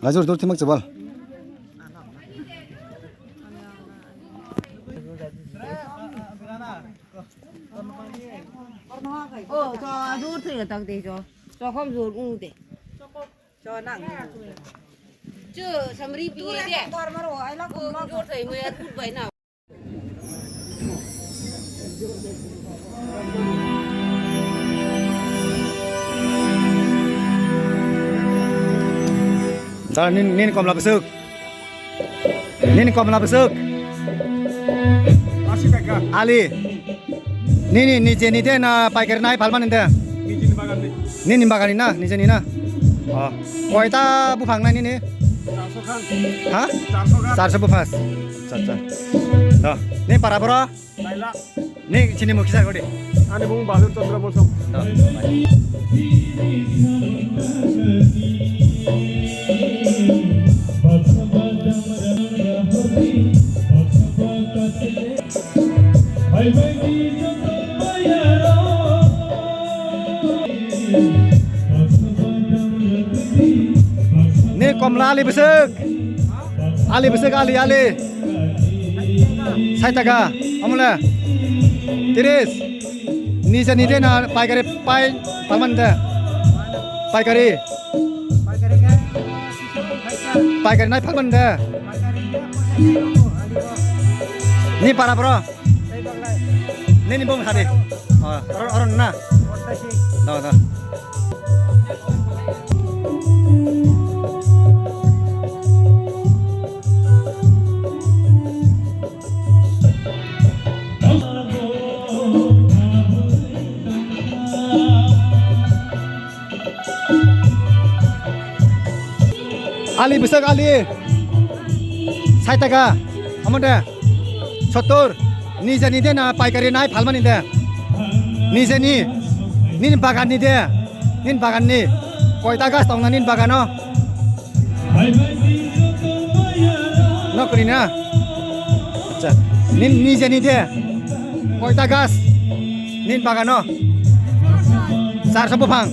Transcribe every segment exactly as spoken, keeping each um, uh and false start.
Lajur dur thimak chubal. Oh, cho dur thwi tak de cho. Cho khom jor u de. Cho nang. Cho samri pi de. Dur thwi mo yar ut bai na. Dara nini, nini komla bwswk. Nini komla bwswk. Asi taka. Ali. Nini, nijeni de na paikari nai phalmani de? Nijeni bagan ni. Nini bagani na, nijeni na. Oh. Koita buphang nai nini? Charso khan. Ha? Charso khan. Charso buphas. Acha, acha. Da. Ni para boro? Laila. Ni chini mukisa godi. Ani bung Bahadur Chandra Bolsom. Da. Ni komla ali bwswk. Ali bwswk ali, ali. Sai taka. Amole. Tiris. Nijeni de na paikari pai phalmani de? Paikari. Paikari nai phalmani de? Ni para boro? Nini bung hadi. Oh, oro, oro na. Do, do. Ali bwswk ali. Sai taka. Omo de. Sottor. Nijeni de na paikari nai phalmani de? Nijeni. Nini bagan ni de. Nini bagan ni. Koita gas tong na nini bagano? Nokni na? Acha. Nin nijeni de. Koita gas? Nin bagano? Charso buphang.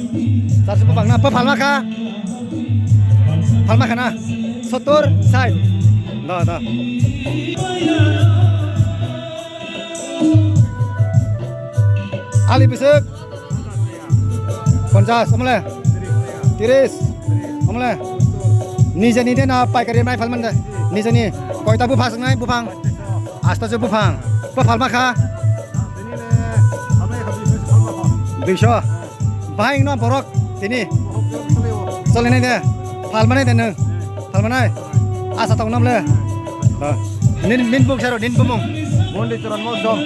Charso buphang na? Buphalma kha? Phalma kha na? Sottor, sai. Da, da. Ali bwswk? Ponchas, omole? Tiris? Omole? Nijeni de na paikari nai phalmani de? Nijeni. Koita buphang nai buphang? Astaso buphang. Buphalma kha? Duiso. Bahai no borok tini. Solinai de. Phalmani de nung. Phalmanai. Asa tong namle. Nin, nin bung sero, nin bumung. Mondi Charan Mosong.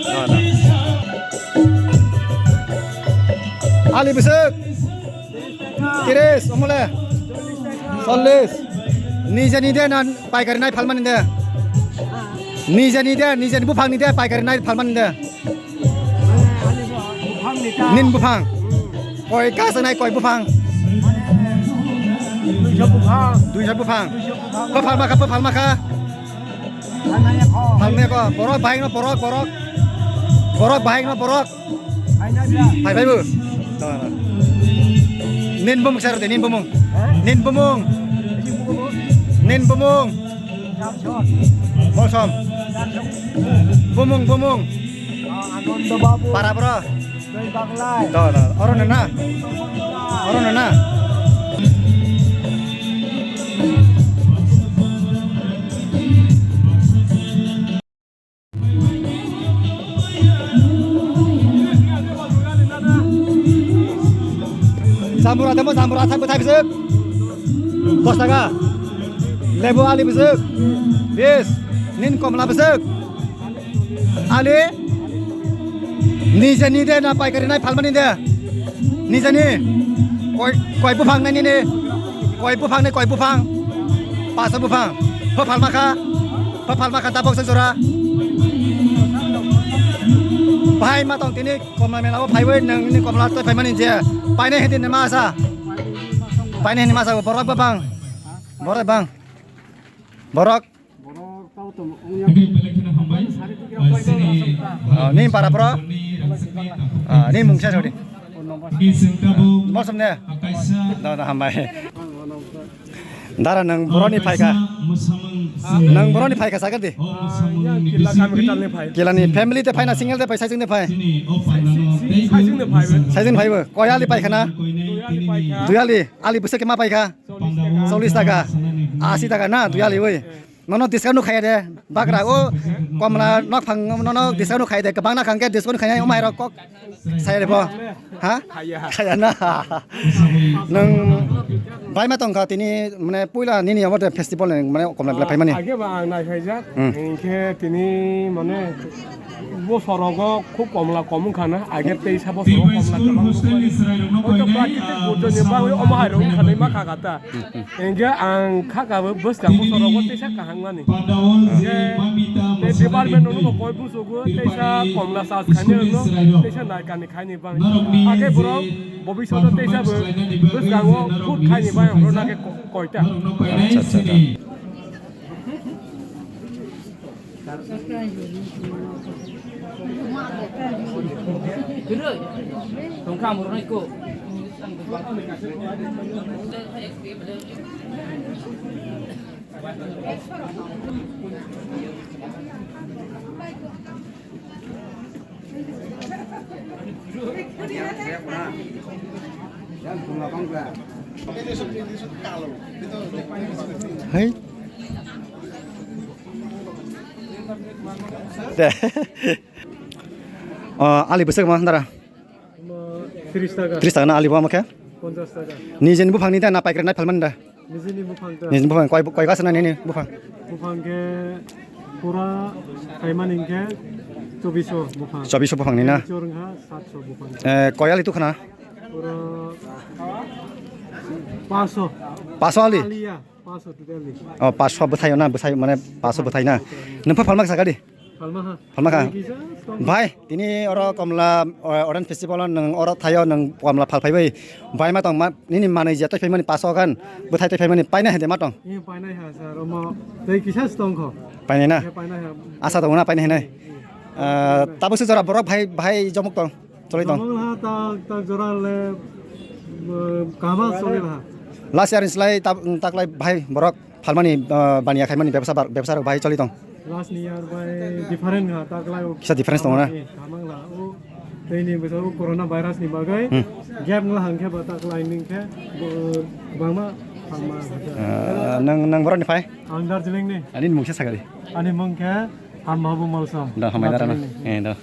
Ali bwswk. Tiris, omole. Chollis. Nijeni de na paikari nai phalmani de? Nijeni de, nijeni buphang ni de, paikari nai phalmani de? Nin buphang. Koi kasa nai koi buphang? Duiso buphang. Duiso buphang. Buphalma kha, buphalma kha? Phalmani kho. Borok bahai no borok, borok. Borok bahai no borok. Phai phai bo. Nin bumung sero de, nin bumung. Nin bumung. Nin bumung. Mosom. Bumung, bumung. Ananda Babu. Para bro. Doi Baglai. Do, do. Oro na na. Oro na na. Jambura temo, jambura thai bwthai bwswk. Dos taka. Lebu ali bwswk. Bis. Nin komla bwswk. Ali. Nijeni de na paikari nai phalmani de? Nijeni. Koi, koi buphang nai nini. Koi buphang ni koi buphang. Pasa buphang. Buphalma kha. Buphalma kha tabok se jora. Bahai ma tong tini. Komla mela o phaiwi nang ni komla toi phaimani je paine hindi ne masa. Paine hindi masa borok ba bang. Borok bang. Borok. Ah, ni para pro. Ah, ni mungsa sodi. Mosum ne. Da da hambai. Dara, nwng boroni phaikha. Nwng boroni phaikha, sakha di. Ah, yang kila kami ketalni phai. Kilani family te phaina, single te phai, saising te phai. Saising te phai. Saising phaibo. Koyali phaikha na? Duyali phaikha. Duyali, ali bwswk khe ma phaikha? Chollish taka. Chollish taka. Asi taka na, duyali oi. Nono discount no khaya de. Bagra o komla nok phang nono discount no khaya de. Kwbang na khang khe discount khaya o mai rok kok. Saya de bo. Ha? Khaya. Khaya na. Nwng bai ma tong kha tini, mane puila nini obo de festival ni mane komla belai phaimani. Age ba ang nai khaijak. Hmm. Hinkhe tini mane bo sorogo khub komla kom wngkha na. Age teisa bo sorogo komla kwbang wngkha. Hoito prakitik burjoni bagwi omo hai rok wngkha nai ma kha kata. Hinkhe ang kha kha bo bwskang bo sorogo teisa kaham mani. Hinkhe tei department rok no koi busugo teisa komla sas khainai rok no teisa nai kani khaini bang. Age borok bobiswt o teisa bo bwskango phut khaini bang rok nake ko-, koita. Acha, acha, acha. Hai. De. O, ali bwswk ma dara? Tris taka. Tris taka na ali bo ma khe? Ponchas taka. Nijeni buphang ni da na paikra nai phalmani da? Nijini buphang ta. Nijini buphang koi, koi gasa na nini buphang? Buphang khe pura khaimani khe chobiso buphang. Chobiso buphang ni na? Chor wngkha satso buphang. Eh, koi ali tukhana? Pura paso. Paso ali? Aliya, paso totally. Oh, paso bwthai na, bwthai mane paso bwthai na. Nwng pha phalma kha sakadi? Phalma ha. Phalma kha. Kisa stong. Bhai, tini oro komla, o, Orange Festival o nwng oro thaio nwng komla phal phaibai. Bhai ma tong ma, nini manwi je tei phaimani paso gan, bwthai tei phaimani paina hede ma tong. Ni painai ha sir, omo tei kisa stong kho. Painai na? Ni painai ha. Asa tongo na painai hinai. Ah, tabuk se jora borok bhai, bhai jomuk tong. Choli tong. Tongmung ha tak, tak jora le, eh, kaham choli ha. Last year ni slai tak, taklai bhai borok phalmani, eh, baniya khaimani bebsa bar, bebsa rok bhai choli tong. Last ni year bai different ha, taklai o. Kisa difference tong na? Eh, kaham la o. Tei ni bwsa o corona virus ni bagwi hmm, gap ngla hang khe ba taklai ning khe bo, bangma thangma. Eh, nang, nang borok ni phai? Ang Darjeeling ni. Ani mung se sagari. Ani mung khe Hanmabu Malsam. Da, hamai da rana. Darjeeling ni. Eh, da.